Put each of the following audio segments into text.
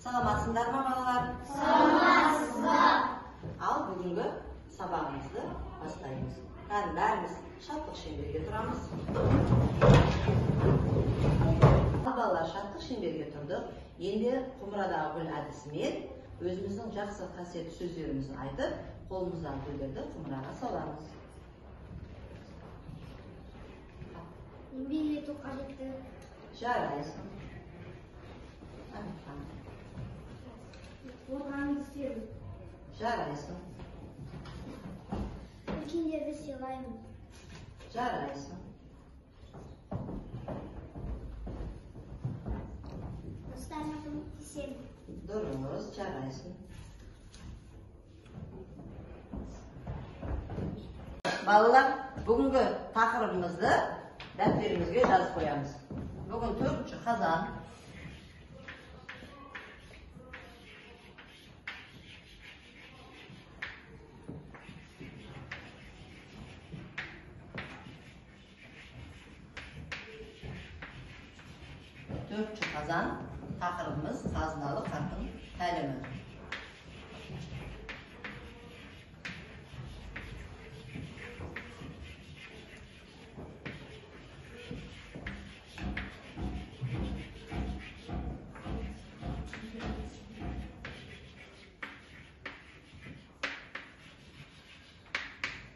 Саламатсыңдар ма, балалар? Саламатсыздар. Ал бүгінгі сабағымызды бастаймыз. Кәдімгі бәріміз шаттық шеңберге тұрамыз. Ал балалар, шаттық шеңберге тұрдық. Енді құмырадағы гүл әдісімен өзіміздің жақсы қасиетті сөздерімізді айтып, қолымыздағы гүлдерді құмыраға саламыз. Еңбек ету қажетті. Жарайсың. Әмірхан. Отанымды сүйемін. Жарайсың. Үлкендерді сыйлаймын. Жарайсың. Достарыма көмектесемін. Дұрыс, жарайсың. Балалар, бүгінгі тақырыбымызды дәптерімізге жазып қоямыз. Бүгін 4 қазан. 4 қазан, тақырыбымыз қазыналы қарттың тәлімі.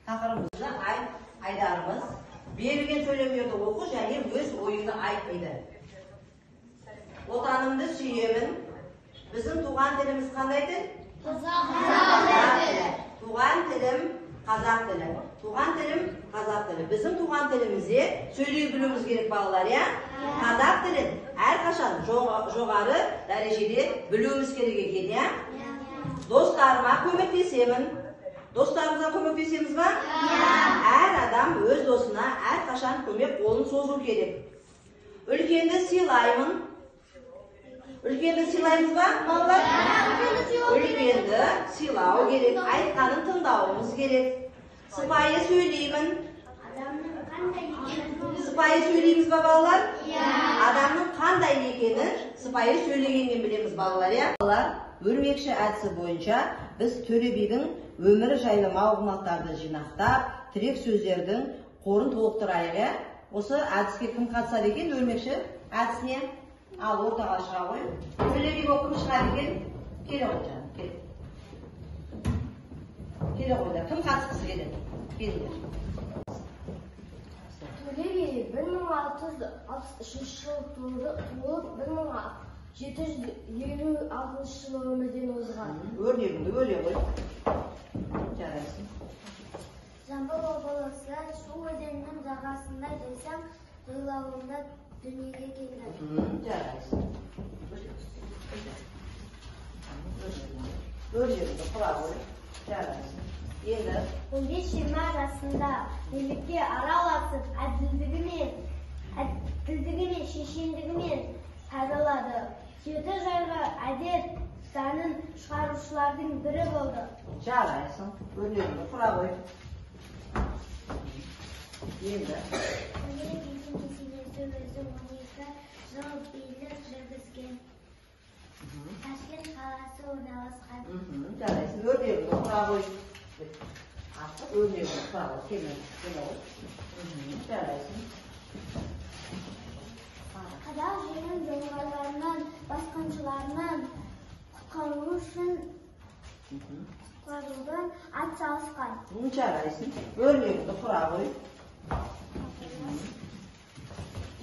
Тақырыбымызды айдарымыз берілген сөйлемдерді оқы және өз ойыңды айт дейді. Отанымды сүйемін. Біздің туған тіліміз қандай тіл? Қазақ Қазақ тілі. Туған тілім қазақ тілі. Туған тілім қазақ тілі. Біздің туған тілімізде сөйлей білуіміз керек, балалар, иә? Қазақ тілін әрқашан жоғары дәрежеде білуіміз керек екен, иә? Достарыма көмектесемін. Достарымызға көмектесеміз ба? Әр адам өз досына әрқашан көмек қолын созу керек. Үлкенді сыйлаймын. Үлкенді сыйлаймыз ба, балалар? Үлкенді сыйлау керек, айтқанын тыңдауымыз керек. Сыпайы сөйлеймін. Адамның қандай екенін Сыпайы сөйлейміз ба, балалар? Иә. Адамның қандай екенін сыпайы сөйлегеннен білеміз, балалар, иә? Балалар, өрмекші әдісі бойынша біз Төле бидің өмірі жайлы мағлұматтарды жинақтап, тірек сөздердің қорын толықтырайық, иә? Осы әдіске кім қатысады екен, өрмекші әдісіне? Ал ортаға шыға ғой. Төле би болып кім шығады екен? Келе ғой, жаным, кел. Келе ғой да. Кім қатысқысы келеді? Келіңдер. Төле би 1663 жылы туылып, 1756 жылы өмірден озған. Өрнегіңді бөле ғой. Жарайсың. Жамбыл облысы Шу өзенінің жағасында Жайсаң жайлауында дүниеге келді. Жарайсың. Өрнегіңді құра ғой. Жарайсың. Енді 15-20 жасында билікке араласып, әділдігімен, шешендігімен табылады. Жеті жайғы әдет заңын шығарушылардың бірі болды. Жарайсың. Өрнегіңді құра ғой. Енді Төле бидің кесенесі өзі 12 жыл билік жүргізген. Ташкент қаласы орналасқан. Жарайсың. Өрнегіңді құра ғой. Артық өрнегіңді құра ғой. Келе, келе ғой. Жарайсың. Қазақ жерін жоңғарларынан, басқыншыларынан құтқару үшін құтқарудан ат салысқан. Жарайсың. Өрнегіңді құра ғой.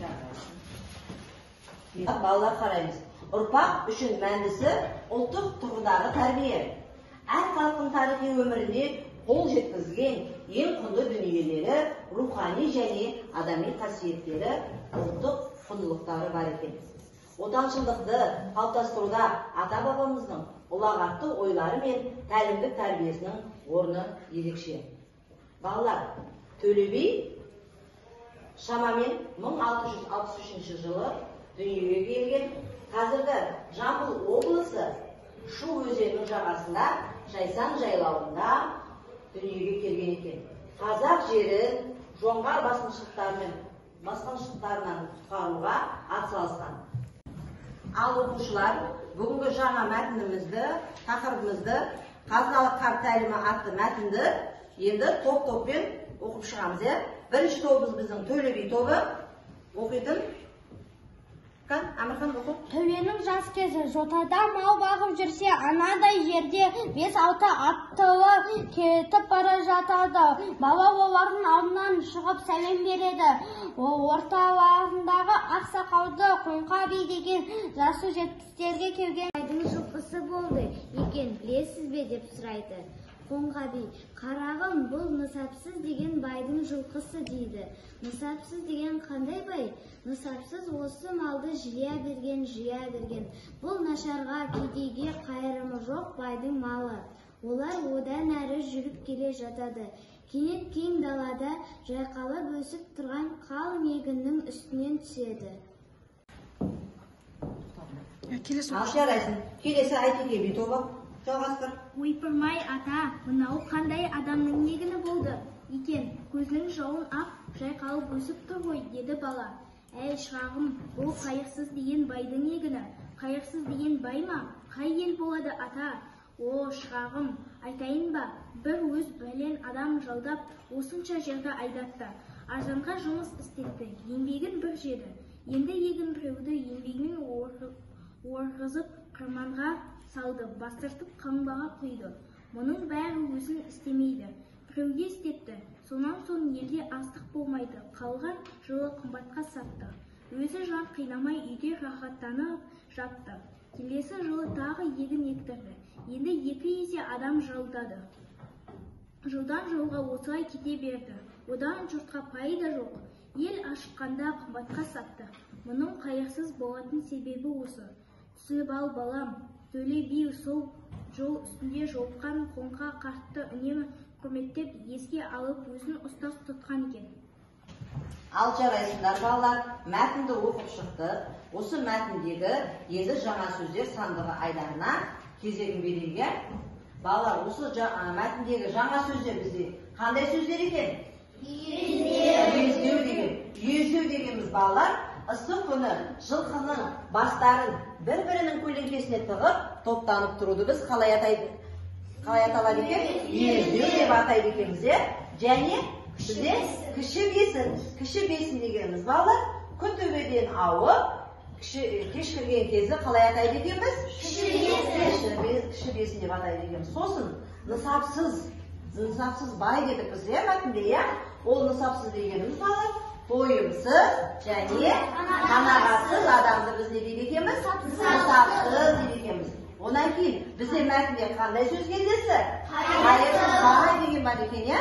Жарайсың. Балалар, қараймыз. Ұрпақ үшін мәндісі ұлттық тұрғыдағы тәрбие. Әр халықтың тарихи өмірінде қол жеткізген ең құнды дүниелері, рухани және адами қасиеттері, ұлттық құндылықтары бар екен. Отаншылдықты қалыптастыруда ата-бабамыздың ұлағатты ойлары мен тәлімдік тәрбиесінің орны ерекше. Балалар, Төле би шамамен 1663 жылы дүниеге келген. Қазіргі Жамбыл облысы Шу өзенінің жағасында Жайсаң жайлауында дүниеге келген екен. Қазақ жерін жоңғар басқыншылықтарынан құтқаруға атсалысқан. Ал оқушылар, бүгінгі жаңа мәтінімізді, тақырыбымызды, Қазыналы қарт тәлімі атты мәтінді енді топ-топпен оқып шығамыз, иә? Бірінші тобымыз біздің Төле би тобы. Оқитын Кан, Әмірхан оқы. Төленің жас кезі жотада мал бағып жүрсе, анадай жерде 5-6 аттылы кетіп бара жатады. Бала олардың алдынан шығып сәлем береді. Орталарындағы ақ сақалды Қоңқа би деген жасы 70-терге келген байдың жылқысы болды екен, білесіз бе деп сұрайды. Қоңқа би, қарағым, бұл Нысапсыз деген байдың жылқысы дейді. Нысапсыз деген қандай бай? Нысапсыз осы малды жия берген, жия берген. Бұл нашарға, кедейге қайырымы жоқ байдың малы. Олар одан әрі жүріп келе жатады. Кенет кең далада жайқалып өсіп тұрған қалың егіннің үстінен түседі. Ал жарайсың. Келесі Айтеке би тобы. Жалғастыр. Ойпырмай ата, мынау қандай адамның егіні болды екен, көзінің жауын ақ жайқалып өсіп тұр ғой, деді бала. Әй, шырағым, бұл қайырсыз деген байдың егіні. Қайырсыз деген бай ма? Қай ел болады, ата? О, шырағым, айтайын ба, бір өз бәлен адам жалдап, осынша жерді айдатты. Арзанға жұмыс істетті, еңбегін бір жеді. Енді егін біреуді еңбегімен орғызып, қырманға салды, бастыртып қаңбаға құйды. Мұның бәрі өзін істемейді, біреуге істетті. Сонан соң елде астық болмайды, қалған жылы қымбатқа сатты. Өзі жан қинамай үйде рахаттанып жатты. Келесі жылы тағы егін ектірді. Енді 2 есе адам жалдады. Жылдан жылға осылай кете берді. Одан жұртқа пайда жоқ. Ел ашыққанда қымбатқа сатты. Мұның қайырсыз болатын себебі осы. Түсініп ал, балам. Төле би сол жол үстінде жолыққан Қоңқа қартты үнемі құрметтеп, еске алып, өзін ұстаз тұтқан екен. Ал жарайсыңдар, балалар, мәтінді оқып шықты. Осы мәтіндегі енді жаңа сөздер сандығы айдарына кезегін берейік, иә? Балалар, осы мәтіндегі жаңа сөздер бізде қандай сөздер екен? Үйездеу деген. Үйездеу дегеніміз, балалар, ыстық күні жылқының бастарын бір-бірінің көлеңкесіне тығып, топтанып тұруды біз қалай атайды? Қалай аталады екен? Үйездеу деп атайды екенбіз, иә? Және бізде кіші бесін. Кіші бесін дегеніміз, балалар, күн төбеден ауып, кеш кірген кезді қалай атайды екенбіз? Кіші бесін. Кіші бесін деп атайды екенбіз. Сосын нысапсыз, нысапсыз бай дедік біз, иә, мәтінде, иә? Ол нысапсыз дегеніміз, балалар, тойымсыз және қанағатсыз адамды біз не дейді екенбіз? Нысапсыз дейді екенбіз. Одан кейін бізде мәтінде қандай сөз кездесті? Қайырсыз бай деген бар екен, иә?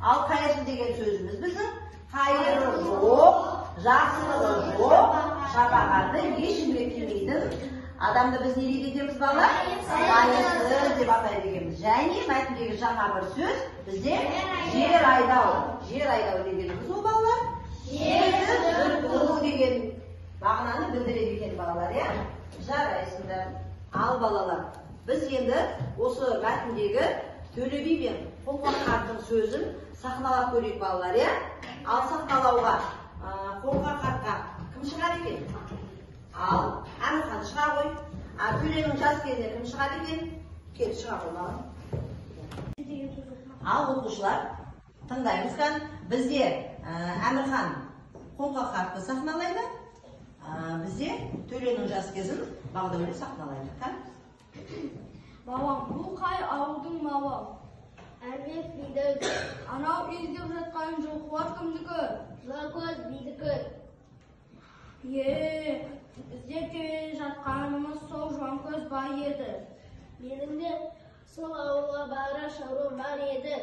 Ал қайырсыз деген сөзіміз біздің қайыры жоқ, жақсылығы жоқ, шапағаты ешкімге келмейтін адамды біз не дейді екенбіз, балалар? Қайырсыз деп атайды екенбіз. Және мәтіндегі жаңа бір сөз бізде жер айдау. Жер айдау дегеніміз ол, балалар, жерді бұру деген мағынаны білдіреді екен, балалар, иә? Жарайсыңдар. Ал балалар, біз енді осы мәтіндегі Төле би мен Қоңқа қарттың сөзін сахналап көрейік, балалар, иә? Ал сахналауға Қоңқа қартқа кім шығады екен? Ал Әмірхан шыға ғой. А Төленің жас кезіне кім шығады екен? Кел, шыға ғой, балам. Ал оқушылар, тыңдаймыз кән. Бізде Әмірхан Қоңқа қартты сахналайды. Бізде Төленің жас кезін Бағдәулет сахналайды. Кән? Балам, бұл қай ауылдың малы? Әрмек бидің. Анау үйіздеп жатқан жылқылар кімдікі? Жылакөз бидікі. Е, іздеп келе жатқанымыз сол Жуанкөз бай еді. Менің де сол ауылға бара шаруам бар еді.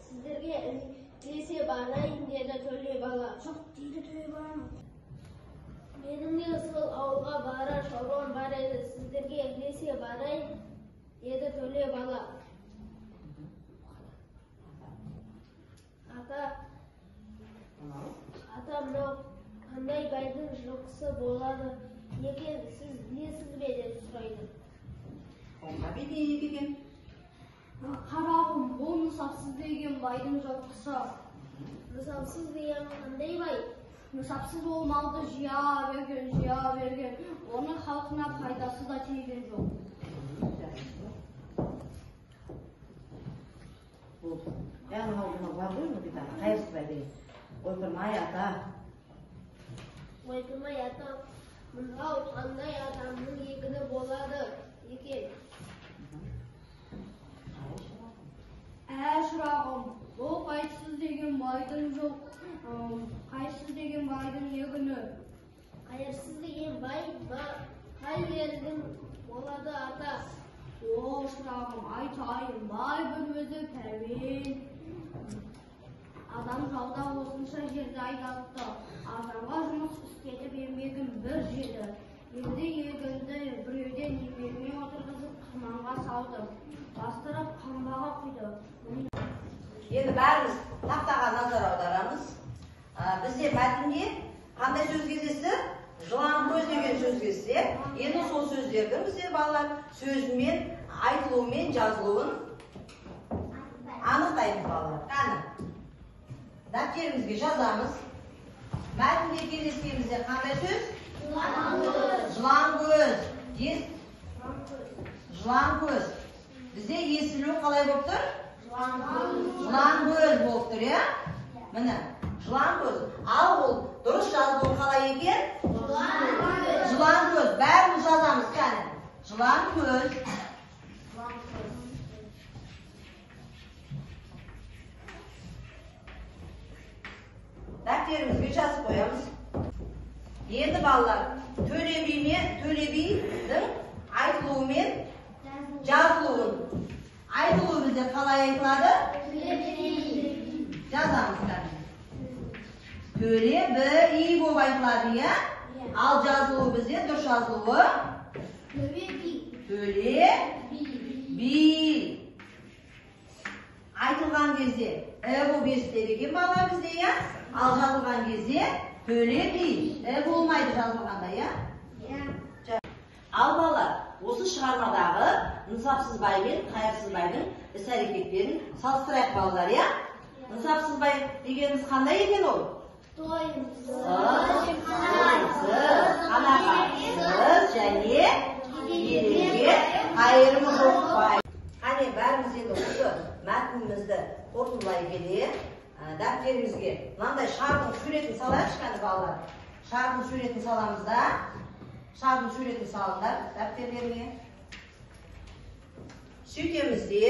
Сіздерге ілесе барайын, деді Төле бала. Жоқ, дейді Төле бала. Менің де сол ауылға бара шаруам бар еді. Сіздерге ілесе барайын, деді Төле бала. Ата, ата, мынау қандай байдың жылқысы болады екен, сіз білесіз бе, деп сұрайды. Қоңқа би не дейді екен? Қарағым, бұл Нысапсыз деген байдың жылқысы. Нысапсыз деген қандай бай? Нысапсыз ол малды жия берген, жия берген. Оның халқына пайдасы да тиген жоқ. Болды. Яғни мынау бар ғой, мынау қайырсыз бай деген. Ойпырмай ата. Ойпырмай ата, мынау қандай адамның егіні болады екен? Ә, шырағым, бұл қайсыз деген байдың жоқ, қайсыз деген байдың егіні. Қайырсыз деген бай қай елдің болады ата? О, шырағым, айтайын, бай бір өзі пәлен. Адам жауда осынша жерді айдатты. Адамға жұмыс істетіп еңбегін бір жеді. Енді егінді біреуден еңбегіне отырғызып қырманға салды. Бастырып қамбаға құйды. Енді бәріміз тақтаға назар аударамыз. Бізде мәтінде қандай сөз кездесті? Жылан көз деген сөз кездесті. Енді сол сөздердің бізде балалар сөзімен, айтылуымен, жазылуын анықтаймыз балалар. Қаны. Дәптерімізге жазамыз. Мәтінде кездескенімізде қандай сөз? Жылан көз. Жылан көз. Бізде естілу қалай болып тұр? Жылан көз болып тұр, иә? Міне, жылан көз. Ал ол дұрыс жазылуы қалай екен? Жылан көз. Бәріміз жазамыз, кәне. Жылан көз. Дәптерімізге жазып қоямыз. Енді балалар, Төле бидің айтылуымен жазылуын. Айтылуы бізде қалай айтылады? Жазамыз кәне. Төле би болып айтылады, иә? Ал жазылуы бізде дұрыс жазылуы Төле би. Айтылған кезде і болып естіледі екен бала бізде, иә? Ал жазылған кезде Төле би, і болмайды жазылғанда, иә? Ал балалар, осы шығармадағы Нысапсыз бай мен Қайырсыз байдың іс-әрекеттерін салыстырайық балалар, иә? Нысапсыз бай дегеніміз қандай екен ол? Тойымсыз, қанағатсыз және кедейлерге қайырымы жоқ бай. Қане, бәріміз енді осы мәтінімізді қорытындылай келе, дәптерімізге мынандай шардың суретін салайықшы, кәні балалар. Шардың суретін саламыз да, шардың суретін салыңдар дәптерлеріңе. Сөйтеміз де,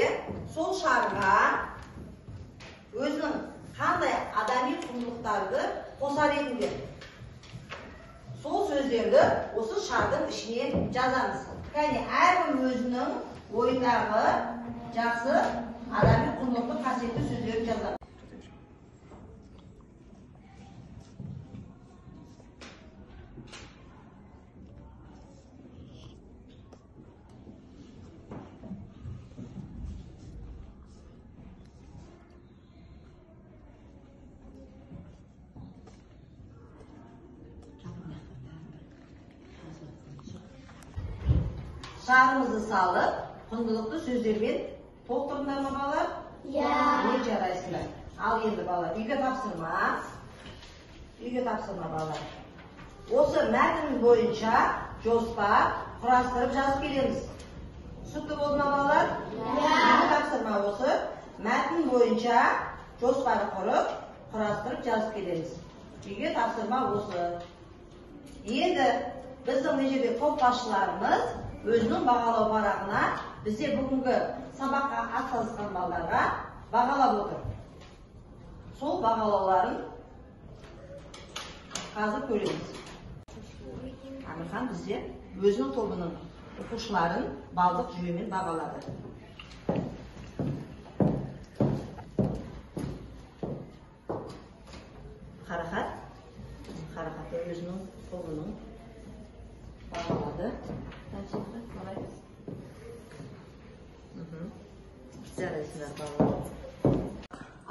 сол шарға өзінің қандай адами құндылықтарды қосар едіңдер, сол сөздерді осы шардың ішіне жазамыз. Кәне, әркім өзінің ойындағы жақсы адами құндылықты қасиетті сөздерін жазамыз. Шарымызды салып, құндылықты сөздермен толтырыңдар ма балалар? Иә. Не жарайсыңдар. Ал енді балалар, үйге тапсырма. Үйге тапсырма балалар. Осы мәтін бойынша жоспар құрастырып жазып келеміз. Түсінікті болды ма балалар? Иә. Үйге тапсырма осы мәтін бойынша жоспар құрып, құрастырып жазып келеміз. Үйге тапсырма осы. Енді біздің мына жерде топ басшыларымыз өзінің бағалау парағына бізде бүгінгі сабаққа атсалысқан балаларға бағалап отыр. Сол бағалауларын қазір көреміз. Әмірхан бізде өзінің тобының оқушыларын балдық жүйемен бағалады. Қарақат, Қарақат өзінің тобының бағалады.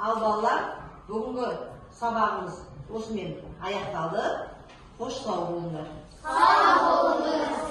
Ал балалар, бүгінгі сабағымыз осымен аяқталды. Қош сау болыңдар. Сау болыңыз.